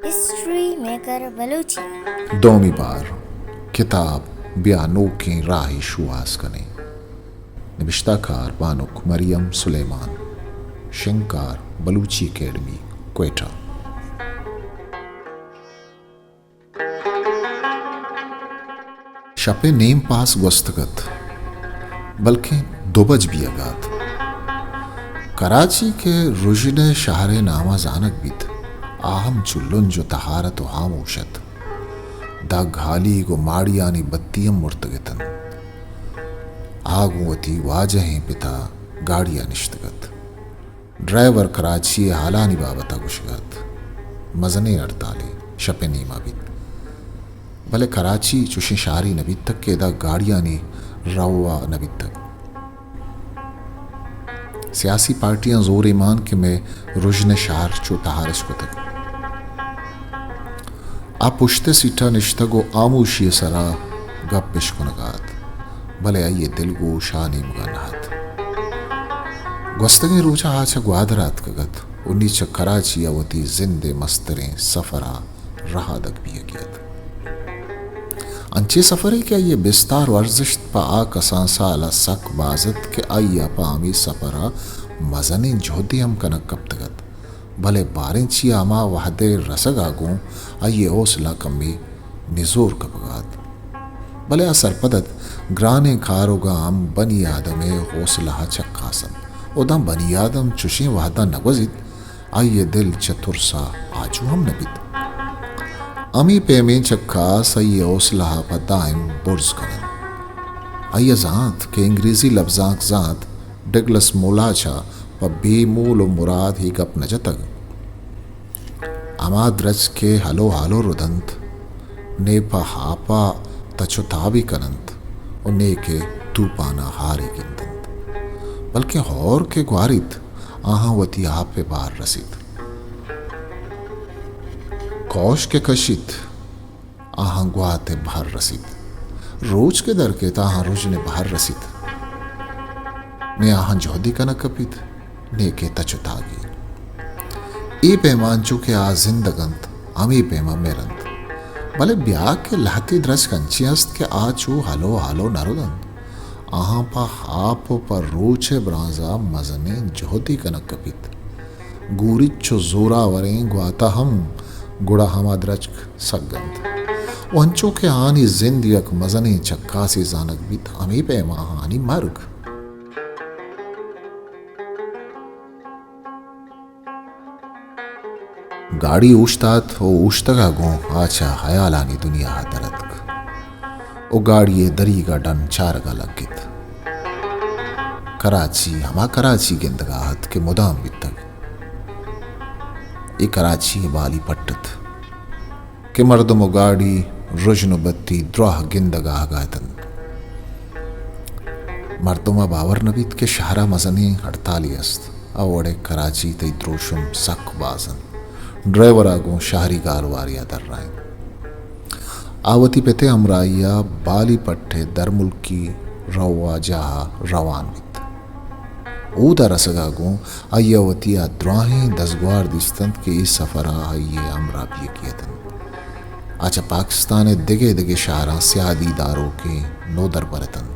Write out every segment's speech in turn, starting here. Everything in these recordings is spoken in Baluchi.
History maker Balochi. دومی بار کتاب بیا نوکیں راہے شوہاز کنیں۔ نبشتہ کار بانک مریم سلیمان۔ شنگکار بلوچی اکیڈمی، کوئٹہ۔ شپ ءِ نیم پاس گوستگ ات، بلکیں دو بج بیئگ ءَ ات۔ کراچی کہ رژن ءِ شہر ءِ نام ءَ زانگ بیت، آ ہم چو لنج ءُ تہارت ءُ ہاموش ات۔ دگ ہالیگ ءُ ماڑیانی بتی ہم مرتگ اتنت۔ آ گوں وتی واجہیں پت ءَ گاڑی ءَ نشتگ ات۔ ڈرائیور کراچی ءِ ہالانی بابت ءَ گوشگ ءَ ات۔ مزنیں ہڑتالے شپ ءِ نیم ءَ بیت، بلے کراچی چوشیں شہرے نہ بیتگ کہ ادا گاڑیانی رو ءَ نہ بیتگ۔ سیاسی پارٹیاں زورے مان کہ مئے رژن ءِ شہر چو تہارش کتگ۔ آ پشت ءِ سیٹ ءَ نشتگ ءُ ہاموشی ءِ سرا گپ اش کنگ ءَ ات، بلے آئی ءِ دلگوش آ نیمگ ءَ نہ ات۔ گوستگیں روچ ءَ آ چہ گوادر ءَ اتکگ ات ءُ نی چہ کراچی ءَ وتی زند ءِ مستریں سفر ءَ رہادگ بیگی ات۔ انچیں سفرے کہ آئی ءِ بستار ءُ ارزشت پہ آ کسان سال ءَ سک باز ات کہ آئی ءَ پہ ہمے سفر ءَ مزنیں جہدے ہم کنگ کپتگ ات۔ بلے باریں چیا ہما وہد ءِ رسگ ءَ گوں آئی ءِ حوصلہ کمے نزور کپگ ءَ ات۔ بلے آ سرپد ات، گرانیں کاروگاں ہم بنی آدم ءِ حوصلہ ءَ چکاس انت ءُ داں بنی آدم چشیں وہداں نہ گوزیت، آئی ءِ دل چہ ترس ءَ آجو ہم نہ بیت۔ ہمے پیمیں چکاس آئی ءِ حوصلہ ءَ پہ دائم برز کن انت۔ آئی ءَ زانت کہ انگریزی لبزانک زانت ڈگلس مولاچ ءَ پہ بے مول ءُ مراد اے گپ نہ جتگ۔ ہما درچک کہ ہلو ہالو ردنت، نے پہ ہاپ ءَ تچ ءُ تابے کن انت ءُ نے کہ توپان ءَ ہارے گند انت، بلکیں ہور کہ گواریت، آہاں وتی آپ ءِ بہر رسیت۔ کوش کہ کشیت، آہاں گوات ءِ بہر رسیت۔ روچ کہ در کیت، آہاں رژن ءِ بہر رسیت۔ نے آہاں جہدے کنگ کپیت، نے کہ تچ ءُ تاگے۔ اے پیما انچو کہ آ زندگ انت، ہمے پیما مر انت۔ بلے بیا کہ لہتے درچک انچیں است کہ آ چو ہلو ہالو نہ ردنت۔ آہاں پہ ہاپ ءُ پہ روچ ءِ برانز ءَ مزنیں جہدے کنگ کپیت۔ گوریچ ءُ زوراوریں گوات ءَ ہم گڑا ہما درچک سگ انت ءُ انچو کہ آہانی زند یک مزنیں چکاسے زانگ بیت، ہمے پیما آہانی مرگ۔ گاڑی اوشتات ءُ اوشتگ ءَ گوں آ چہ ہیالانی دنیا ءَ در اتک ءُ گاڑی ءِ دریگ ءَ ڈن چارگ ءَ لگت۔ کراچی ہما کراچی گندگ ءَ ات کہ مدام بیتگ۔ اے کراچی ءِ بالی پٹ ات کہ مردم ءُ گاڑی، رژن ءُ بتی دراہ گندگ ءَ آہگ ءَ اتنت۔ مردم ءَ باور نہ بیت کہ شہر ءَ مزنیں ہڑتالے است۔ آ وڑ ءَ کراچی تئی دروشم سک باز انت۔ ڈرائیور ءَ گوں شہری گالوارے ءَ درائینت۔ آ وتی پت ءِ ہمراہی ءَ بالی پٹ ءِ درملکی رو ءُ جاہ ءَ روان بیت۔ اود ءَ رسگ ءَ گوں آئی ءَ وتی آ دراہیں دزگوار دیست انت کہ اے سفر ءَ آئی ءِ ہمراہ بیگی اتنت۔ آ چہ پاکستان ءِ دگہ دگہ شہراں سیادی داروکیں نودربر اتنت۔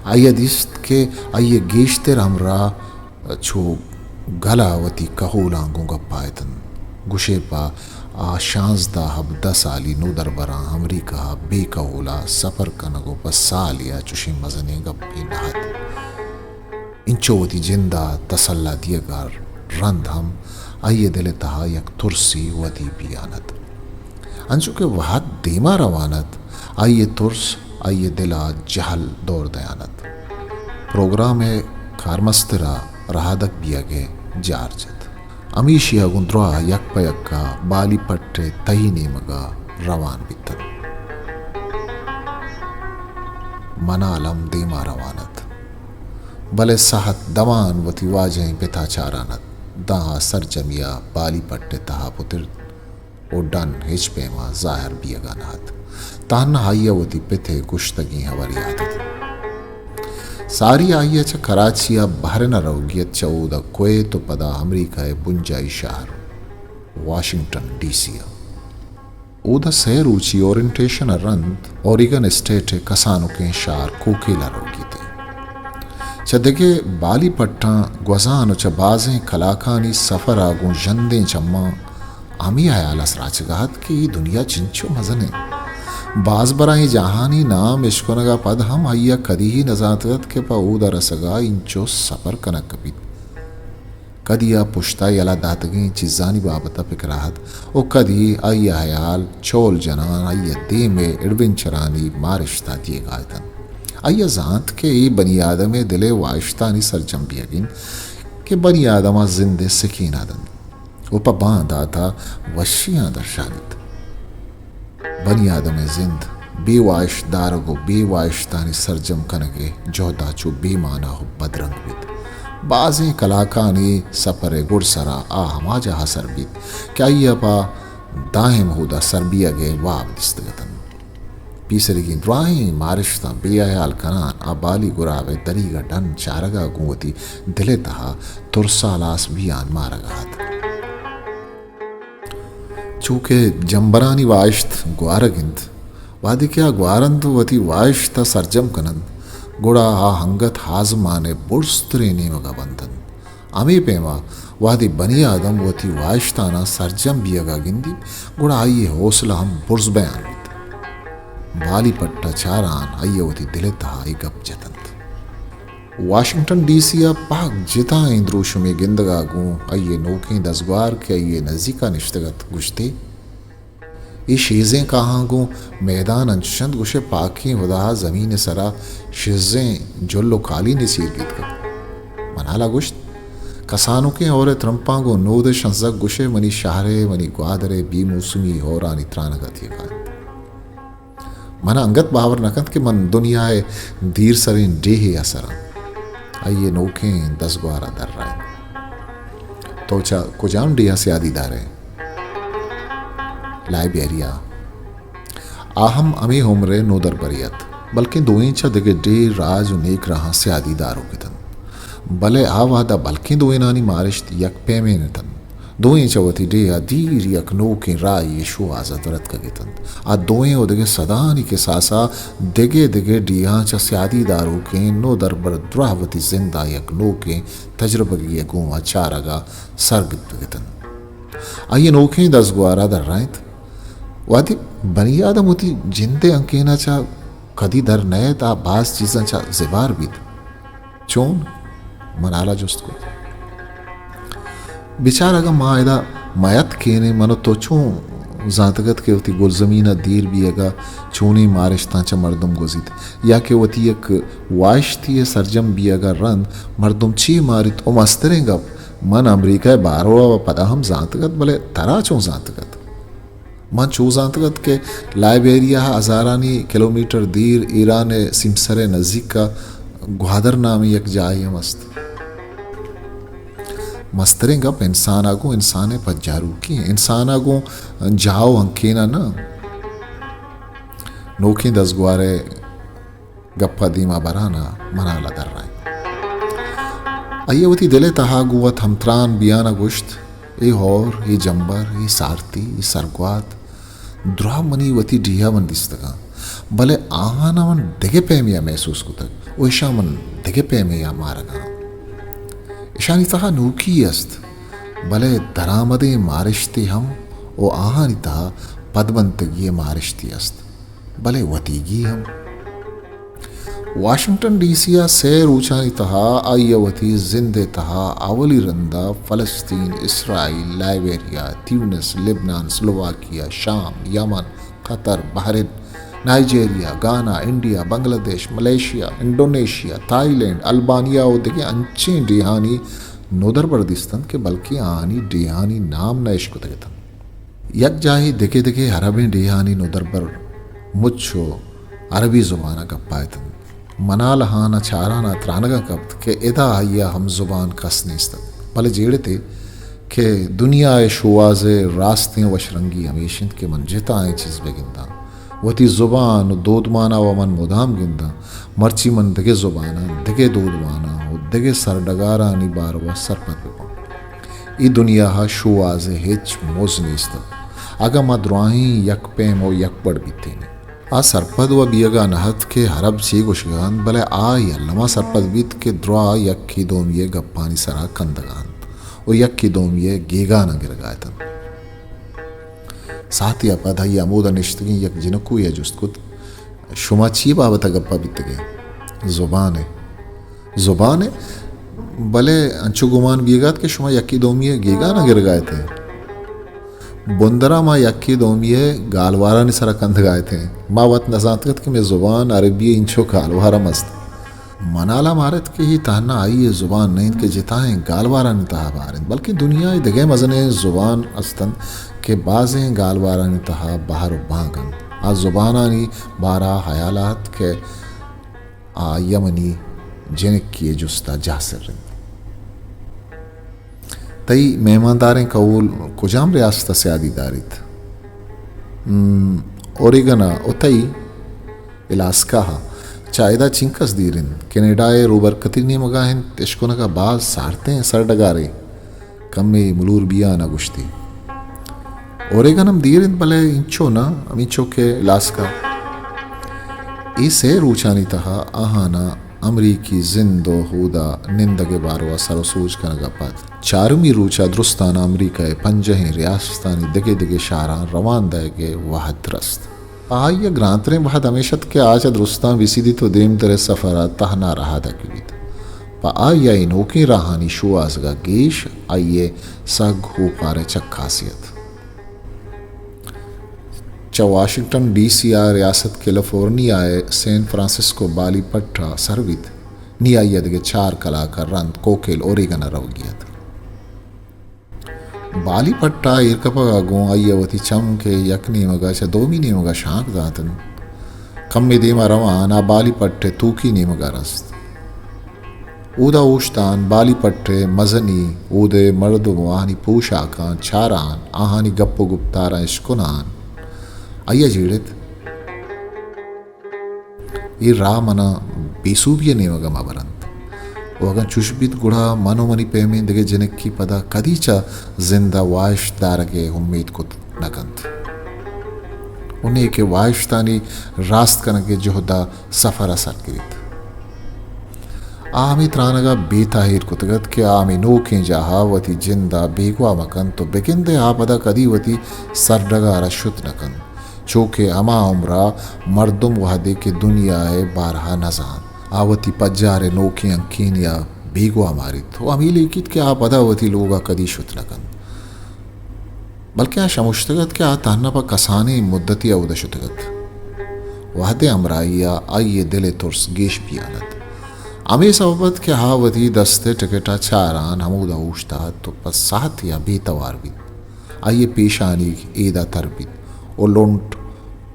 آئی ءَ دیست کہ آئی ءِ گیشتر ہمراہ چو گل ءَ وتی کہولاں گوں گپ ءَ اتنت۔ گوشے پہ آ شانزدہ ہبدہ سالی نودربراں امریکہ ءَ بے کہول ءَ سپر کنگ ءُ پہ سالے ءَ چشیں مزنیں گپے نہ ات۔ انچو وتی جند ءَ تسلا دیگ ءَ رند ہم آئی ءِ دل ءِ تہا یک ترسے ودی بیان ات۔ انچو کہ وہد دیما روان ات، آئی ءِ ترس آئی ءِ دل ءَ جہل دور دیان ات۔ پروگرام ءِ کارمستر ءَ رہادگ بیگ ءِ جار جت۔ ہمیشی ءَ گوں دراہ یک پہ یک ءَ بالی پٹ ءِ تہی نیمگ ءَ روان بیت انت۔ منال ہم دیما روان ات، بلے سہت دمان وتی واجہیں پت ءَ چاران ات، داں آ سرجمی ءَ بالی پٹ ءِ تہا پترت ءُ ڈن ہچ پیما ظاہر بیگ ءَ نہ ات۔ تہنا آئی ءَ وتی پت ءِ گوشتگیں ہبر یات ات۔ ساری آئی ءَ چہ کراچی ءَ بحرین ءَ روگی ات، چہ اودا کویت ءُ پدا امریکہ ءِ بنجاہی شہر واشنگٹن ڈی سی ءَ۔ اودا سئے روچی اورینٹیشن ءَ رند اوریگن اسٹیٹ ءِ کسانکیں شہر کوکیل ءَ روگی ات۔ چہ دگہ بالی پٹاں گوزان ءُ چہ بازیں کلاکانی سفر ءَ گوں ژندیں چماں ہمے ہیال ءَ سراچگ ءَ ات کہ اے دنیا چنچو مزن انت۔ باز برا اے جاہانی نام اشکنگ ءَ پد ہم آئی ءَ کدی نہ زانتگ ات کہ پہ اودا رسگ ءَ انچو سپر کنگ کپیت۔ کدی آ پشت ءَ یلہ داتگیں چیزانی بابت ءَ پکر ءَ ات ءُ کدی آئی ءِ ہیال چول جنان آئی ءِ دیم ءِ ایڈونچرانی مارشت ءَ دیگ ءَ اتنت۔ آئی ءَ زانت کہ اے بنی آدم ءِ دل ءِ واہشتانی سرجم بیگ انت کہ بنی آدم ءَ زند ءِ سکین ءَ دنت ءُ پہ باندات ءَ وشیاں درشانیت۔ بنی آدم ءِ زند بے واہشت دارگ ءُ بے واہشتانی سرجم کنگ ءِ جہد ءَ چو بے مانا ءُ بدرنگ بیت۔ بازیں کلاکانی سپر ءِ گڈسر ءَ آ ہما جاہ ءَ سر بیت کہ آئی ءَ پہ دائم اودا سر بیگ ءِ واب دیستگ اتنت۔ پیسریگیں دراہیں مارشتاں بے ہیال کنان آ بالی گراب ءِ دریگ ءَ ڈن چارگ ءَ گوں وتی دل ءِ تہا ترس ءَ ہلاس بیان مارگ ءَ ات۔ چو کہ جمبرانی واہشت گوارگ انت، وہدے کہ آ گوارنت ءُ وتی واہشت ءَ سرجم کننت، گڑا آ انگت آزمان ءِ برزتریں نیمگ ءَ بنت انت۔ ہمے پیم ءَ وہدے بنی آدم وتی واہشتاناں سرجم بیگ ءَ گندیت، گڑا آئی ءِ حوصلہ ہم برز بیان بیت۔ بالی پٹ ءَ چاران آئی ءَ وتی دل ءِ تہا اے گپ جت انت۔ واشنگٹن ڈی سی ءَ پہک جتائیں دروشمے گندگ ءَ گوں آئی ءِ نوکیں دزگوار کہ آئی ءِ نزیک ءَ نشتگ ات گوشت ئے، اے شیزیں کاہاں گوں میدان انچش انت گوشئے پاکیں ہدا ءَ زمین ءِ سرا شیزیں جل ءُ کالینے چیر گیتکگ۔ منال ءَ گوشت، کسانکیں ہور ءِ ترمپاں گوں نود ءِ شنزگ گوشئے منی شہر ءِ، منی گوادر ءِ بے موسمی ہورانی ترانگ ءَ تیگ ءَ انت۔ من انگت باور نہ کنت کہ من دنیا ءِ دیرسریں ڈیہے ءَ سر آں۔ آئی ءِ نوکیں دزگوار ءَ درائینت۔ تو چہ کجام ڈیہہ ءَ سیادی دار ئے؟ لائبیریا۔ آ ہم ہمے عمر ءِ نودربرے ات، بلکیں دوئیں چہ دگہ ڈیہہ، راج ءُ نیک راہاں سیادی داروک اتنت۔ بلے آ وہد ءَ بلکیں دوئینانی مارشت یک پیمیں اتنت۔ دوئیں چہ وتی ڈیہہ ءَ دیر یک نوکیں راہے ءِ شوہاز ءَ درتکگ اتنت۔ آ دوئیں ءُ دگہ سدانی کساس ءَ دگہ دگہ ڈیہاں چہ سیادی داروکیں نودربر دراہ وتی زند ءَ یک نوکیں تجربگے ءِ گوما چارگ ءَ سر گپتگ اتنت۔ آئی ءِ نوکیں دزگوار ءَ درائینت، وہدے بنی آدم وتی جند ءِ ہنکین ءَ چہ کدی در نئیت، آ باز چیزاں چہ زبہر بیت۔ چون؟ منال ءَ جست کت۔ بچار، اگاں ما ادا میت کینیں، من ءُ تو چون زانتگ ات کہ وتی گلزمین ءَ دیر بیگ ءَ چونیں مارشتاں چہ مردم گوزیت، یا کہ وتی یک واہشتے ءِ سرجم بیگ ءَ رند مردم چے ماریت؟ ءُ مستریں گپ، من امریکہ ءِ باروا ءَ پدا ہم زانتگ ات، بلے ترا چون زانتگ ات؟ من چو زانتگ ات کہ لائبیریا ءَ ہزارانی کلومیٹر دیر ایران ءِ سیمسر ءِ نزیک ءَ گوادر نامیں یک جاہے ہم است۔ مستریں گپ، انسان ءَ گوں انسان ءِ پجاروکی انت، انسان ءَ گوں جاہ ءُ ہنکین ءَ نہ۔ نوکیں دزگوار ءِ گپ ءَ دیما بران ءَ منال ءَ درائینت۔ آئی ءَ وتی دل ءِ تہا گوں وت ہمتران بیان ءَ گوشت، اے ہور، اے جمبر، اے سارتی، اے سرگوات، دراہ منی وتی ڈیہہ ءَ من دیستگاں، بلے آہان ءَ من دگہ پیمے ءَ محسوس کتگ ءُ اشاں من دگہ پیمے ءَ مارگاں۔ اشانی تہا نوکی است، بلے درآمدیں مارشتے ہم ءُ آہانی تہا پدبنتگی ءِ مارشتے است، بلے وتیگی ہم۔ واشنگٹن ڈی سی ءَ سئے روچانی تہا آئی ءَ وتی زند ءِ تہا اولی رند ءَ فلسطین، اسرائیل، لائبیریا، تیونس، لبنان، سلوواکیا، شام، Yemen, Qatar, Bahrain, Nigeria, Ghana, India, Bangladesh, Malaysia, Indonesia, Thailand, Albania ءُ دگہ انچیں ڈیہانی نودربر دیست انت کہ بلکیں آہانی ڈیہانی نام نہ اشکتگ اتنت۔ یک جاہے دگہ دگہ عربیں ڈیہانی نودربر مچ ءُ عربی زبان ءَ گپ ءَ اتنت۔ منال ہان ءَ چاران ءَ ترانگ ءَ کپت کہ ادا آئی ءَ ہم زبان کس نیست ات، بلے جیڑت ئے کہ دنیا ءِ شوہاز ءِ راستیں وشرنگی ہمیش انت کہ من جتائیں چیز بہ گنداں، وتی زبان و دودمانا و من مدام گنداں، مرچی من دگہ زباناں، دگہ دودماناں و دگہ سرڈگارانی باروا سرپد بباں۔ اے دنیاہا شوہازئے ہچ مز نیست ات، اگاں ما دراہیں یک پیم و یک وڑ بیتینیں۔ آ سرپد و بیئگا نہ ات کہ عرب چے گوشگا انت، بلے آ اے الما سرپد بیت کہ دراہ یکے دومیئے گپانی سرا کندگا انت و یکے دومیئے گیگاناں گرگا اتنت۔ ساعتےء پد آئی ء ہمودا نشتگیں یک جنکوے ء جست کت، شما چی بابت ء گپ ء بیتگ ئے؟ زبان ء۔ زبان ء؟ بلے انچو گمان بیگ ء ات کہ شما یکے دومی ء گیگان ء گرگ ء ات ئے۔ بندر ء ما یکے دومی ء گالوارانی سرا کندگ ء ات ایں۔ ما وت نزانتگ ات کہ مئے زبان عربی ء انچو گالوار ہم است۔ منال ء مارت کہ اے تہنا آئی ء زبان نہ انت کہ جتائیں گالوارانی تہا بہر انت، بلکیں دنیا ء دگہ مزنیں زبان است انت کہ بازیں گالوارانی تہا بہر و بانگ انت۔ آ زبانانی بارہ ء ہیال ء ات کہ آ یمنی جنکی ء جست ء جاہ سر انت۔ تئی مہمانداریں کہول کجام ریاست ء سیادی داریت؟ ہم، اوریگن ء۔ و تئی؟ الاسکا ء۔ چہ ادا چنکس دیر انت؟ کینیڈا ء روبرکتی نیمگا انت، اشکنگ ء باز سارتیں سرڈگارے۔ کمے ملور بیان ء گوشتی۔ اوریگن ہم دیر انت، بلے انچو نہ، ہمینچو کہ الاسکا۔ اے سئے روچانی تہا آہاناں امریکی زند و اودا نندگ ء باروا سر و سوج کنگ ء پد چارمی روچ ء درستان امریکہ ء پنجاہیں ریاستانی دگہ دگہ شہراں روان دئیگ ء وہد رست۔ پہ آئی ء گرانتریں وہد ہمیش ات کہ آ چہ درستان بسیدیت و دیمتر ء سفر ء تہنا رہادگ بہ بیت۔ پہ آئی ء اے نوکیں راہانی شوہازگ ء گیش آئی ء سگ اوپار ء چکاسی ات۔ چہ واشنگٹن ڈی سی ء ریاست کیلیفورنیا ء سین فرانسسکو بالی پٹ ء سر بیت، نی آئی ء دگہ چار کلاک ء رند کوکیل اوریگن ء روگی ات۔ بالی پٹ ء ایر کپگ ء گوں آئی ء وتی چم کہ یک نیمگ ء چہ دومی نیمگ ء شانک دات انت۔ کمے دیم ء روان آ بالی پٹ ء توکی نیمگ ء رست۔ اودا اوشتان، بالی پٹ ء مزنی، اود ء مردم آہانی پوشاکاں چاران، آہانی گپ و گپتاراں اشکنان۔ آئی ء جیڑت۔ اے راہ منا بے سوبی ء نیمگ ء مہ برنت۔ و اگاں چوش بیت گڑا من و منی پیمیں دگہ جنکی پدا کدی چہ زند ء واہشت دارگ ء امیت کت نہ کنت۔ و نے کہ واہشتانی راست کنگ ء جہد ء سفر ء سر گریت۔ آ ہمے ترانگ ء بے تاہیر کتگ ات کہ آ ہمے نوکیں جاہ ء وتی جند ء بیگواہ مہ کنت و بگندئے آ پدا کدی وتی سرڈگار ء شت نہ کنت، چو کہ ہما عمر ء مردم وہدے کہ دنیا ء بارہ ء نہ زانت، آ وتی پجار ء نوکیں ہنکینی ء بیگواہ ماریت و ہمے لیکیت کہ آ پدا وتی لوگ ء کدی شت نہ کنت۔ بلکیں آ شمشتگ ات کہ آ تہنا پہ کسانیں مدتے ء اود ء شتگ ات۔ وہد ء ہمراہی ء آئی ء دل ء ترس گیش بیان ات۔ ہمے سبب ات کہ آ وتی دست ء ٹکٹ ء چاران ہمودا اوشتات و پہ ساعتے ء بے توار بیت۔ آئی ء پیشانیگ ایدا تر بیت و لنٹ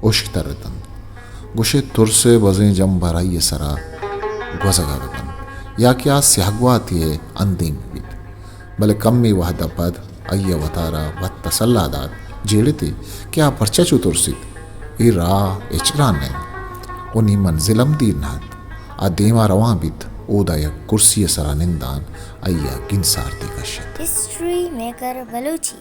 ہشک تر اتنت۔ گوشئے ترس ء بزیں جمبر آئی ء سرا گوزگ ء بہ بنت یا کہ آ سیاہ گواتے ء اندیم بہ بیت۔ بلے کمے وہد ء پد آئی ء وتارا وت تسلا دات، جیڑت ئے کہ آ پرچا چو ترسیت؟ اے راہ ہچ گران نہ انت و نی منزل ہم دیر نہ انت۔ آ دیما روان بیت، اودا یک کرسی ء سرا نندان آئی ء گنسارتے کشت۔ History maker Balochi.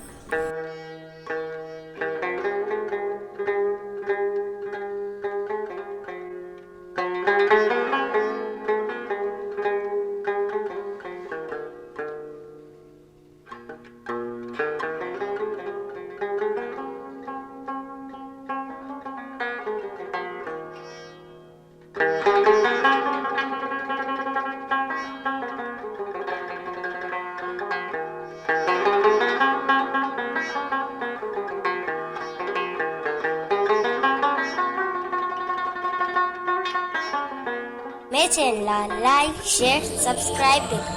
مئے چینل ء لائک، شیئر، سبسکرائب بہ کن۔